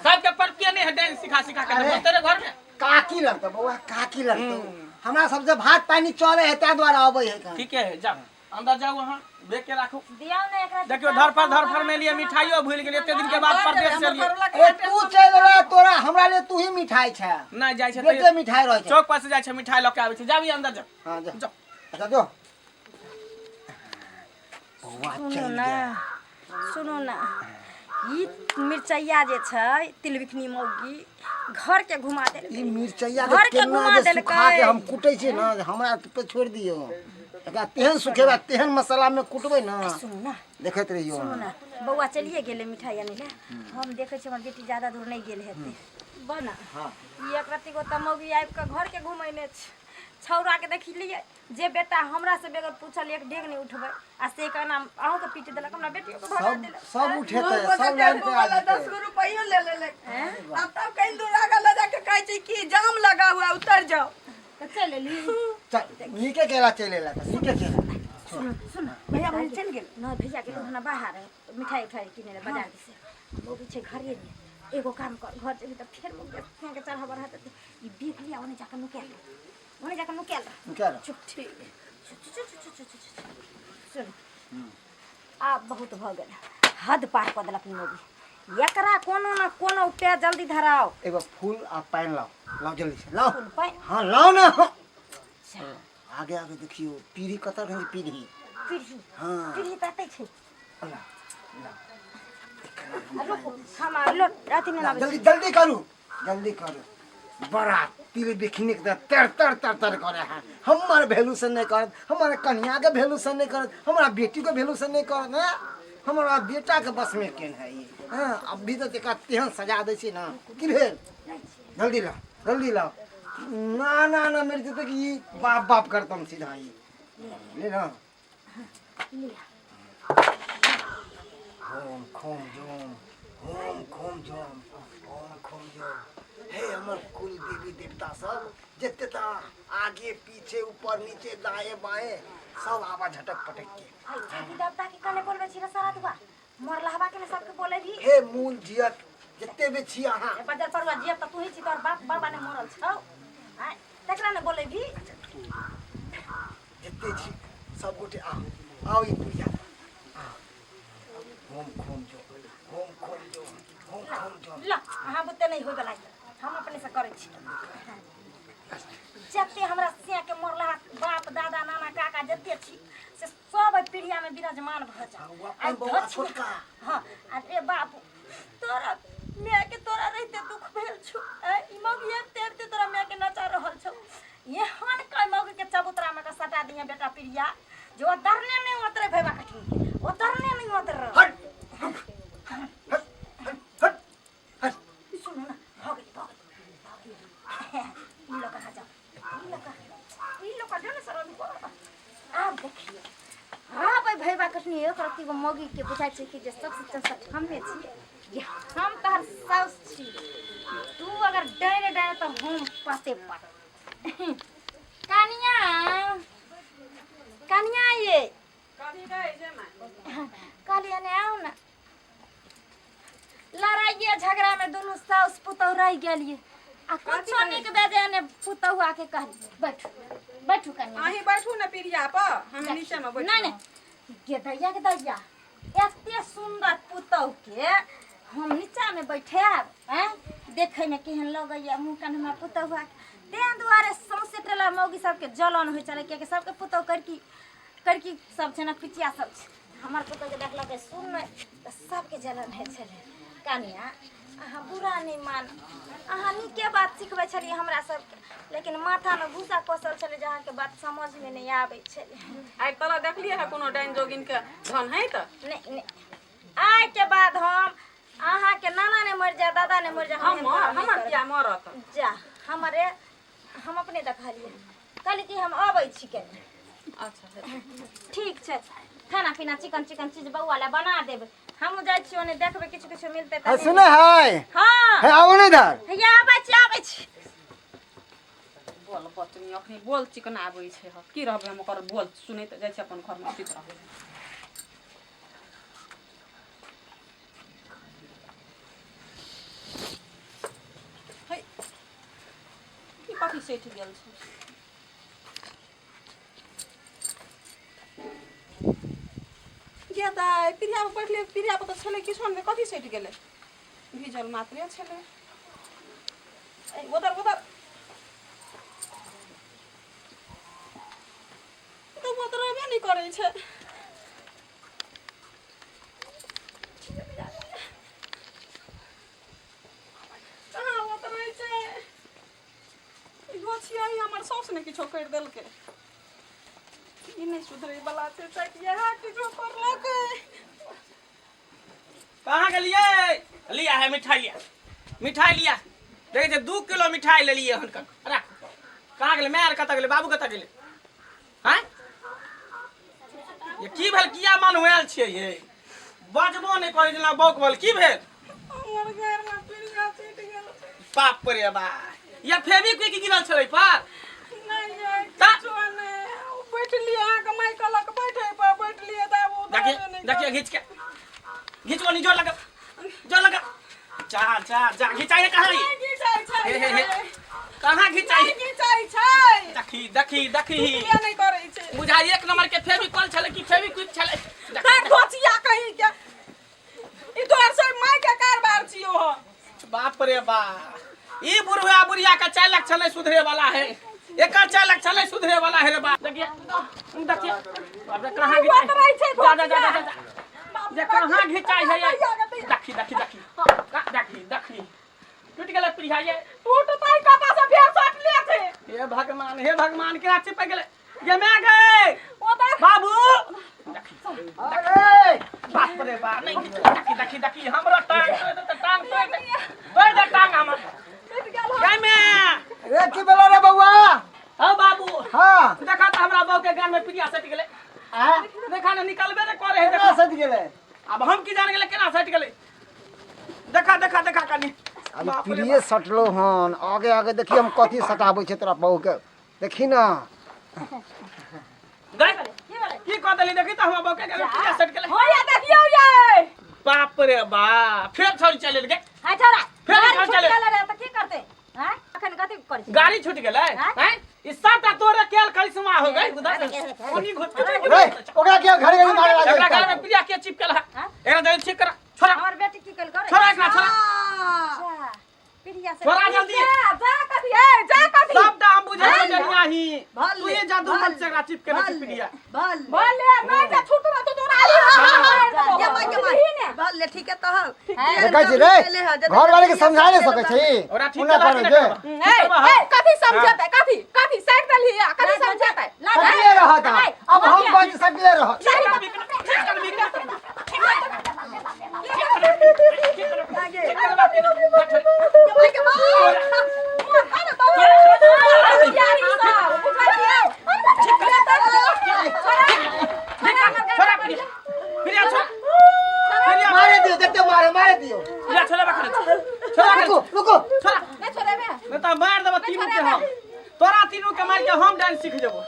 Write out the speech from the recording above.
सबके परकिया नहीं है डाइन सिखा सिखा के अरे। तेरे घर में काकी लगतौ बौआ, काकी लगतौ। हमरा सबसे भात पानी चले है ताहि दुआरे अबै है कहाँ। ठीके है, जाओ अंदर जाओ, वहाँ देख के राखू। दियौ ने एकरा। देखियो धरफड़ धरफड़ में लिए मिठाइयो भूल गेलिए, एते दिन के बाद परदेश से लिए। ए तू चलि एला, तोरा हमरा ले तू ही मिठाई छै। नहीं जाइ छै बेटे तऽ मिठाई रहै छै। चौक पर से जाइ छै मिठाई लऽ के आबै छै। जाबी अंदर जाओ। हाँ जा। जाओ। अच्छा जो बौआ सुनू चलि ने गेल। सुनू ने, ई मिरचैया जे छै तिलबिखनी मौगी घर के घुमा देलकै। ई मिरचैया के घर के केना घुमा जे देलकै। सुखा के हम कुटै छियै ने, जे हमरा पे छोड़ि दियौ, एकरा तेहन सुखेबै, तेहन मसाला में कुटबै ने। सुनू ने, देखैत रहियौ। सुनू ने, बौआ चलिए गेलै मिठाई आनै लए। हम देखै छियै हमर बेटी ज्यादा दूर नहि गेल हेतै। बना ई एक रत्ती गो तऽ मौगी आबि कऽ घरके घुमैने छै। छौड़ाके देखलियै जे बेटा हमरा से बगैर पूछल एक डेग नहि उठबै आ से केना अहूँके पीट देलक, हमरा बेटियो के भगा सब देलक। सब उठेतै, सब लाइन पे आ जेतै। 10 गो रुपैयो ले लेलक। अब तब कहीं दूर आगा ले जाके कहै छै कि जाम लगा हुआ है, उतर जाओ। तऽ चलि एली। चल, नीके केला चलि एला तऽ नीके केला। सुन सुन, भैया बहिन चलि गेल नहि, भैया गेल हन बाहर मिठाई उठाई किने लए बाजार से। मौगी छै घरे मे। एगो काम कर, घर जेबही तऽ फेर मौगी के चढ़ा बढ़ा देतै। ई बेग लिया, ओने जाके नुकायल रह, ओने जाके नुकायल रह। नुकायल रह। चुप, ठीक। चुप चुप चुप चुप चुप चुप। सुन, आब बहुत भऽ गेल, हद पार कऽ देलक ई मौगी। एकरा कोनो न कोनो उपाय जल्दी धराओ। एगो फूल आ पानि लाओ, लाओ जल्दी से लाओ। फूल पानि? हाँ लाओ ने। आगे आगे देखियो पीढ़ी कतऽ रहै छै, पीढ़ी। पीढ़ी? हाँ। पीढ़ी तऽ एतै छै। ला ला। रुकू, हम आ लोट अथी नहि लाबै। जल्दी जल्दी करू, जल्दी करू। बड़ा तिल बिखनी के तर तर तर तर करे है। हमर वैल्यू से नहीं करत, हमारे कन्या के वैल्यू से नहीं करत, हमारा बेटी के वैल्यू से नहीं करत है, हमारा बेटा के बस में केन है ये। हाँ अभी तो तेका तेहन सजा दै छी ना की भेल। जल्दी लाओ, जल्दी लाओ। ना ना ना, मेरे जते कि बाप बाप करतम सीधा ई ले ना। होम खोम जोम, होम खोम जोम, होम खोम जोम। हे हमर कुल देवी देवता सब जते ता आगे पीछे ऊपर नीचे दाएं बाएं सब आवा झटक पटक के। है देवी देवता के कने बोलबै छी रे सारा दुआ मरलहबा के ने सबके बोलेबी। हे मूल जियत जते भी छी अहाँ। ए बजर परुआ जियत तऽ तू ही छी, तोहर बाप बाबा ने मरल छौ आँय, तकरा ने बोलेबी। जते छी सब गोटे आओ, आओ ई पुरिया आओ। होम खोम जो, होम खोम जो, होम खोम जो। ल अहाँ बुते नहि होय बला, हम अपने से करै छी। जते हमरा सिया के मरलहा बाप दादा नाना काका जते छी से सब एहि पीढ़िया में विराजमान भऽ जाओ। हाँ, ओ अपन बौआ छोटका। हाँ, अरे बाप तोरा माय के तोरा रहिते दुख भेल छौ। ऐ ई मौगी आबिते आबिते तोरा माय के नचा रहल छौ। एहन कै मौगी के चबूतरा में के सटा दिहे बेटा प्रिया, जो उतरने नहीं उतरे भैबा कठिन, उतरने नहीं उतर। हट हट हट हट हट। सुनू ना, भऽ गेल भऽ गेल भऽ गेल। ई लऽ कहाँ जाउ, ई लऽ कहाँ, ई लऽ कऽ जो ने सरन को। आब देखियौ, आब एहि भैबा कठिन एक रत्ती गो मौगी के बुझाइ छै कि जे सबसँ चौसठ हमे छियै, जे हम तोहर साउस छी। तू अगर डरे डरे तऽ हम पाते पात। कनिया, कनिया, ये कहलियै ने आउ ने। लड़ाइए झगड़ा में दुनू साउस पुतहु रहि गेलियै आ कुछो नीक बेजाय ने पुतहु आके कहली बैठू बैठू कनिया। अहीं बैठू ने पीढ़िया पर, हम नीचे में बैठू। नहीं नहीं, गे दैया के दैया, एते सुंदर पुतहु के हम नीचा में बैठायब? आँय, देखै में केहन लगैया मुँह कान हमरा पुतहुआ के। तें दुआरे सौंसे टोला मौगी सबके जलन होइ छलै, कियाकि सबके पुतहु करकी करकी सब छै ने, पिचिया सब छै। हमर पुतहुके देखलकै सुन नहि तऽ सबके जलन होइ छलै। कनिया अहाँ बुरा नहि मान, अहाँ नीके बात सिखबै छलियै हमरा सबके, लेकिन माथामे भूसा कोसल छलै जे अहाँके बात समझमे नहि आबै छलै। आइ तोरा देखलियै है कोनो डाइन जोगिन के धन है तऽ? नहि नहि, आइके बाद हम अहाँके नाना नहि मरि जाय, दादा नहि मरि जाय, हम एहन हमर काम नहि हमर करब। किया मरत? जा हमरे हम अपने देखलियै, कहली कि हम अबै छी कनि। अच्छा ठीक छै, खाना पीना चिकन चिकन चीज बौआ लए बना देबै। हमहूँ जाइ छी ओने, देखबै किछु किछु मिलतै है तऽ। सुने है? हाँ। है आओ ने इधर। हैया आबै छी, आबै छी। बोल बचनी अखनी बोल चिकन आबै छै। ह की रहबै हम ओकर बोल सुनैत? जाइ छी अपन घरमे सुति रहबै। सटि गेल छै। गे दाइ, पीढ़िया पर बैठलियै, पीढ़िया पर तऽ छलै किछो नहि, कथी सटि गेलै? भीजल मात्रे छलै। उधर उधर तऽ उतरबे नहि करै छै। कहाँ उतरै छै? इहो छियै हमर साउस ने किछो करि देलकै। ई नहि सुधरै बला छै, शायद इएह किछो करलकै। कहाँ गेलियै? लिया है मिठाई, लिया मिठाई लिया। देखै छै 2 किलो मिठाई लेलियै हन। राख। कहाँ गेलै माय? आर कतऽ गेलै? बाबू कतऽ गेलै? आँय ये, की भेल? किया मन हुआयल छियै ये? बजबो नहि करै जेना बौक भेल। की भेल? हमर घरमे पिरिया छूटि गेल छै। बाप रे बा, या फेविक्विक गिरल छलै पर? नहि यै, किछो नहि। ओ बैठलियै, अहाँके माय कहलक बैठै पर, बैठलियै तऽ आब ओ देखिए दर्द नहि। देखिए, घीच के घीच को नहीं, जोर लगा, जोर लगा, जा जा जा, घिचाइए। कहाँ नहि घिचाइ छै। हे, हे, हे। यै। कहाँ घिचाइए? नहि घिचाइ छै। देखी देखी देखी। किया नहि करै छै? बुझाइ एक नंबर के फेविकॉल छलै कि फेविक्विक छलै। देख घोचिया कहीं के, ई तोहर सब माय के कारबार छियौ ह। बाप रे बाप, ई बुढ़वा बुढ़िया का चार लक्षण नहीं सुधरे वाला है, एकर चार लक्षण नहीं सुधरे वाला है रे बाप। देखिए देखिए, बाप रे, कहाँ ई बात रहै छै। जा जा जा जा जा। बाप जे रे, कहाँ घिचाइ है ये? भैया के दैया। देखी देखी देखी देखी देखी, टूट गेलै प्रिया ये। टूटतै कतऽ से? फेर सटले छै। हे भगवान, हे भगवान, केना चिपक गेलै ये? मैं गए। ओ तऽ बाबू देखी। अरे बाप रे बाप, नहीं, देखी देखी देखी, हमरो टांग तोड़ दे, टांग तोड़ दे, तोड़ दे टांग हमर। टूटि गेल हन। गए मैं। रे, की भेलो रे बौआ? हौ बाबू। हाँ। देखा तऽ हमरा बहू के गान में प्रिया सटि गेलै। आ देखा ने, निकलबे ने करे है। केना देखा। सटि गेलै? अब हम की जान गेलै केना सटि गेलै। देखा देखा देखा कनी। अभी बाप रे। प्रिय सटलो हन। आगे आगे देखी, हम कथी सटाबै छै तोरा बहू के, देखी ना। गए। की भेलै? की कह देली? देखी तऽ हमरा बहू के गान में प्रिया सटि गेलै। हो या, देखियौ यै। बाप रे बाप, फेर छोड़ी चलि गेल। हाय छोरा। फेर गाड़ी घर छूटि चले। गेलै रे तऽ की करतै? आँय, अखन कथी करै छी? गाड़ी छूट गेलै। आँय? हैं, ई सबटा तोरे केल करिश्मा हो गई। उधर कोनी घुस के रे, ओकरा के घड़ी घड़ी मारे एकरा लागल? गाड़ी में प्रिया के चिपकल है। आँय? एकरा जल्दी ठीक करा छोरा। हमर बेटी की कल करे? छोरा एकरा, छोरा। अच्छा, प्रिया से छोरा जल्दी। जा जा कथी ए, जा कथी। सबटा हम बुझै छी जनिया ही। भले, तू ये जादू भले, मन से एकरा चिपके ने भले, प्रिया। भले। भले नहि जे छूटबै तऽ तोरा आइ ये माय, ये माय। भले, ठीक है तो हौ। देखै छी रे, घर वाले के समझा नहीं सकै छी। ओकरा ठीक ओना करा करै कि जे नहि? ए ए, कथी समझेतै? कथी कथी साइड देलही आ कथी समझेतै? सटले रहत आब। अब हम कहै छी सटले रहत। ठीक करबी, ठीक करबी, ठीक करबी, ठीक छोरा प्रिया, प्रिया छोरा, प्रिया। मारे दियो, देखते मारे, मारे दियो। प्रिया छोरा, बखरे छोरा। रुको रुको। छोरा। नहि छोड़ेबे। नहीं तो मार देबो तीनू के हम। तोरा तीनू के मार के हम डांस सीख जेबो।